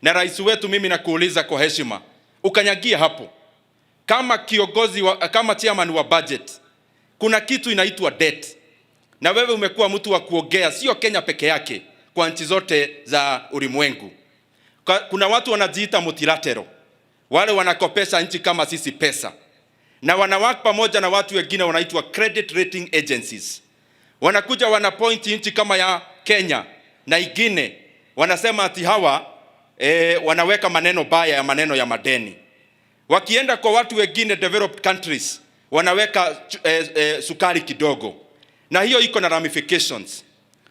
Na rais wetu, mimi nakuuliza kwa heshima, ukanyagia hapo kama kiongozi wa, kama chairman wa budget, kuna kitu inaitwa debt, na wewe umekuwa mtu wa kuongea, sio Kenya peke yake, kwa nchi zote za ulimwengu. Kuna watu wanajiita multilateral, wale wanakopesha nchi kama sisi pesa, na wanawake pamoja na watu wengine wanaitwa credit rating agencies. Wanakuja wanapoint nchi kama ya Kenya na ingine, wanasema ati hawa wanaweka maneno baya ya maneno ya madeni. Wakienda kwa watu wengine developed countries wanaweka sukari kidogo, na hiyo iko na ramifications.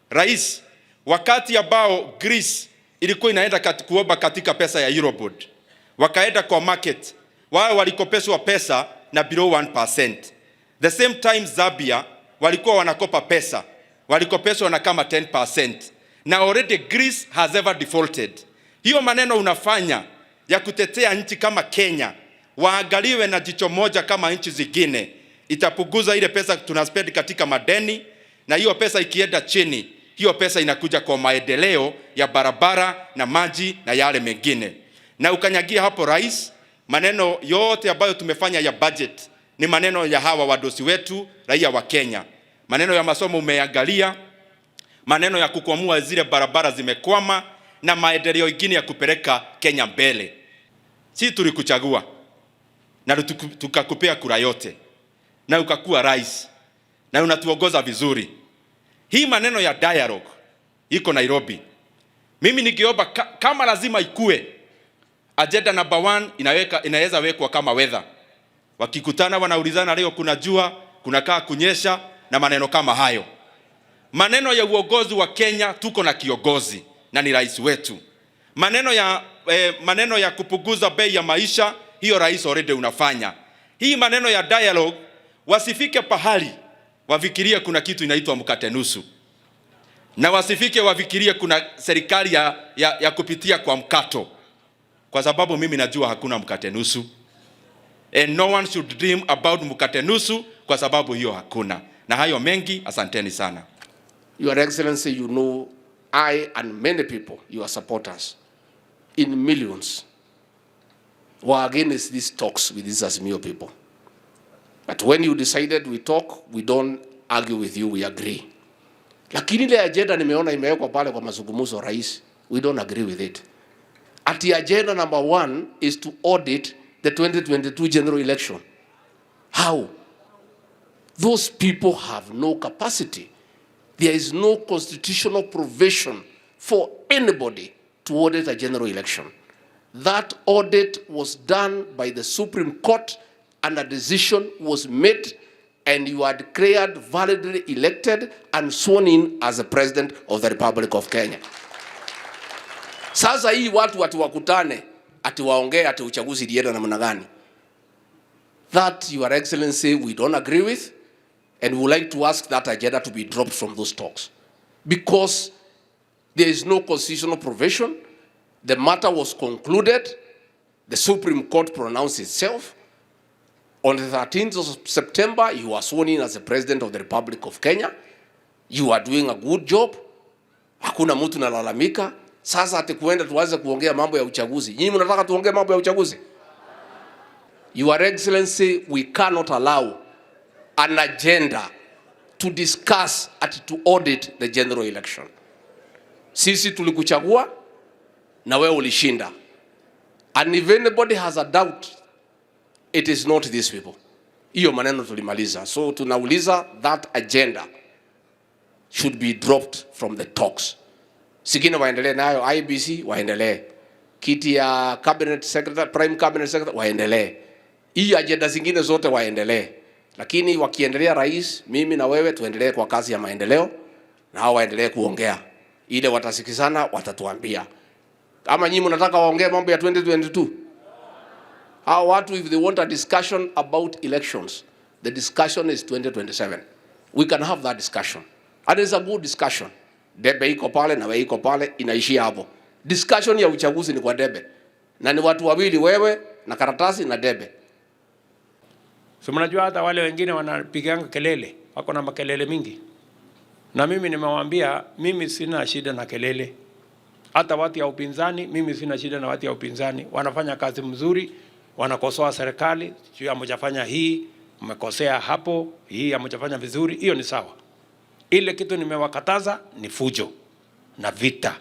Rais, wakati ambao Greece ilikuwa inaenda kuomba katika pesa ya Eurobond, wakaenda kwa market, wao walikopeshwa pesa na below 1%. The same time Zambia walikuwa wanakopa pesa, walikopeshwa na kama 10%, na already Greece has ever defaulted. Hiyo maneno unafanya ya kutetea nchi kama Kenya waangaliwe na jicho moja kama nchi zingine, itapunguza ile pesa tunaspend katika madeni, na hiyo pesa ikienda chini, hiyo pesa inakuja kwa maendeleo ya barabara na maji na yale mengine. Na ukanyagia hapo rais, maneno yote ambayo tumefanya ya budget ni maneno ya hawa wadosi wetu raia wa Kenya. Maneno ya masomo umeangalia, maneno ya kukwamua zile barabara zimekwama, na maendeleo ingine ya kupeleka Kenya mbele. Si tulikuchagua na tukakupea kura yote na ukakuwa rais na unatuongoza vizuri. Hii maneno ya dialogue iko Nairobi. Mimi nikiomba kama lazima ikue agenda number one inaweza wekwa kama weather. Wakikutana wanaulizana, leo kuna jua, kuna kaa kunyesha na maneno kama hayo. Maneno ya uongozi wa Kenya, tuko na kiongozi na ni rais wetu. Maneno ya kupunguza bei ya maisha, hiyo rais already unafanya. Hii maneno ya dialogue, wasifike pahali wafikirie kuna kitu inaitwa mkate nusu, na wasifike wafikirie kuna serikali ya kupitia kwa mkato, kwa sababu mimi najua hakuna mkate nusu, and no one should dream about mkate nusu, kwa sababu hiyo hakuna. Na hayo mengi, asanteni sana. Your Excellency, you know I and many people, your supporters, in millions, were against these talks with these Azimio people. But when you decided we talk, we don't argue with you, we agree. Lakini ile agenda nimeona imewekwa pale kwa mazungumzo, rais, we don't agree with it. Ati agenda number one is to audit the 2022 general election. How? Those people have no capacity. There is no constitutional provision for anybody to audit a general election. That audit was done by the Supreme Court and a decision was made and you are declared validly elected and sworn in as the President of the Republic of Kenya. Sasa hii watu ati wakutane ati waongee ati uchaguzi ilienda namna gani? That, Your Excellency, we don't agree with and we would like to ask that agenda to be dropped from those talks because there is no constitutional provision. The matter was concluded. The Supreme Court pronounced itself. On the 13th of September, you are sworn in as the President of the Republic of Kenya. You are doing a good job. Hakuna mtu nalalamika. Sasa ati kuenda tuanze kuongea mambo ya uchaguzi. Nyinyi mnataka tuongee mambo ya uchaguzi? Your Excellency, we cannot allow an agenda to discuss and to audit the general election. Sisi tulikuchagua na wewe ulishinda. And if anybody has a doubt, it is not these people. Hiyo maneno tulimaliza. So tunauliza that agenda should be dropped from the talks. Zingine waendelee nayo, IEBC waendelee, kiti ya cabinet secretary, prime cabinet secretary waendelee, hii agenda zingine zote waendelee, lakini wakiendelea, rais, mimi na wewe tuendelee kwa kazi ya maendeleo, na hao waendelee kuongea ile watasikizana, watatuambia. Kama nyinyi mnataka waongee mambo ya 2022, hao watu if they want a discussion about elections, the discussion is 2027. We can have that discussion and it's a good discussion. Debe iko pale na wewe iko pale, inaishia hapo. Discussion ya uchaguzi ni kwa debe, na ni watu wawili, wewe na karatasi na debe. So mnajua hata wale wengine wanapiganga kelele, wako na makelele mingi, na mimi nimewaambia, mimi sina shida na kelele. Hata watu ya upinzani, mimi sina shida na watu ya upinzani, wanafanya kazi mzuri, wanakosoa serikali, sijui hamjafanya hii, mmekosea hapo, hii hamjafanya vizuri, hiyo ni sawa. Ile kitu nimewakataza ni fujo na vita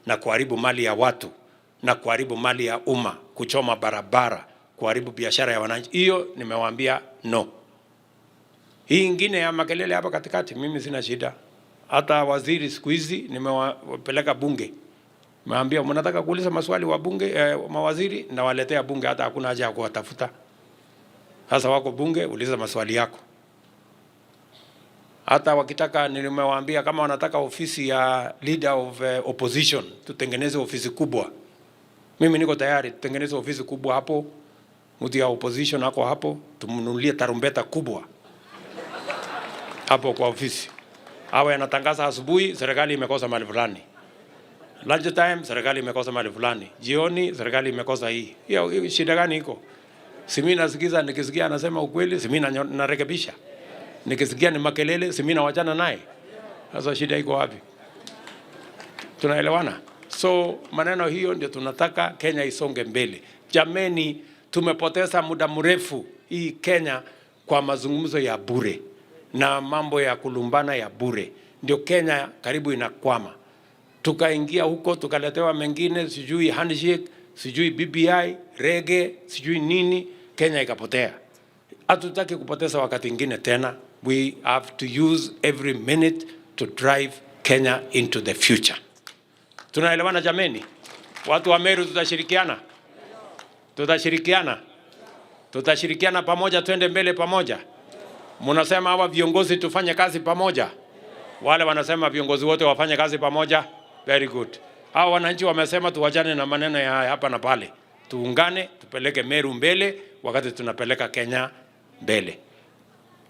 na kuharibu mali ya watu na kuharibu mali ya umma, kuchoma barabara, kuharibu biashara ya wananchi. Hiyo nimewaambia no. Hii ingine ya makelele hapa katikati, mimi sina shida. Hata waziri siku hizi nimewapeleka bunge, nimeambia mnataka kuuliza maswali wa bunge mawaziri, nawaletea bunge, hata hakuna haja ya kuwatafuta. Sasa wako bunge, uliza maswali yako. Hata wakitaka, nimewaambia kama wanataka ofisi ya leader of opposition, tutengeneze ofisi kubwa. Mimi niko tayari, tutengeneze ofisi kubwa hapo, mtu ya opposition ako hapo, tumnunulie tarumbeta kubwa hapo kwa ofisi, awe anatangaza asubuhi, serikali imekosa mali fulani, lunch time serikali imekosa mali fulani, jioni serikali imekosa hii. Hiyo shida gani iko? Si mimi nasikiza, nikisikia anasema ukweli, si mimi narekebisha. Nikisikia ni makelele, si mimi nawachana naye. Sasa shida iko wapi? Tunaelewana? So maneno hiyo ndio tunataka Kenya isonge mbele. Jameni, tumepoteza muda mrefu hii Kenya kwa mazungumzo ya bure na mambo ya kulumbana ya bure, ndio Kenya karibu inakwama. Tukaingia huko tukaletewa mengine, sijui handshake, sijui BBI, rege, sijui nini, Kenya ikapotea. Hatutaki kupoteza wakati ingine tena. We have to use every minute to drive Kenya into the future. Tunaelewana jameni? Watu wa Meru tutashirikiana, tutashirikiana, tutashirikiana pamoja, twende mbele pamoja. Mnasema hawa viongozi tufanye kazi pamoja, wale wanasema viongozi wote wafanye kazi pamoja. Very good. Hawa wananchi wamesema tuwachane na maneno ya hapa na pale, tuungane, tupeleke Meru mbele, wakati tunapeleka Kenya mbele.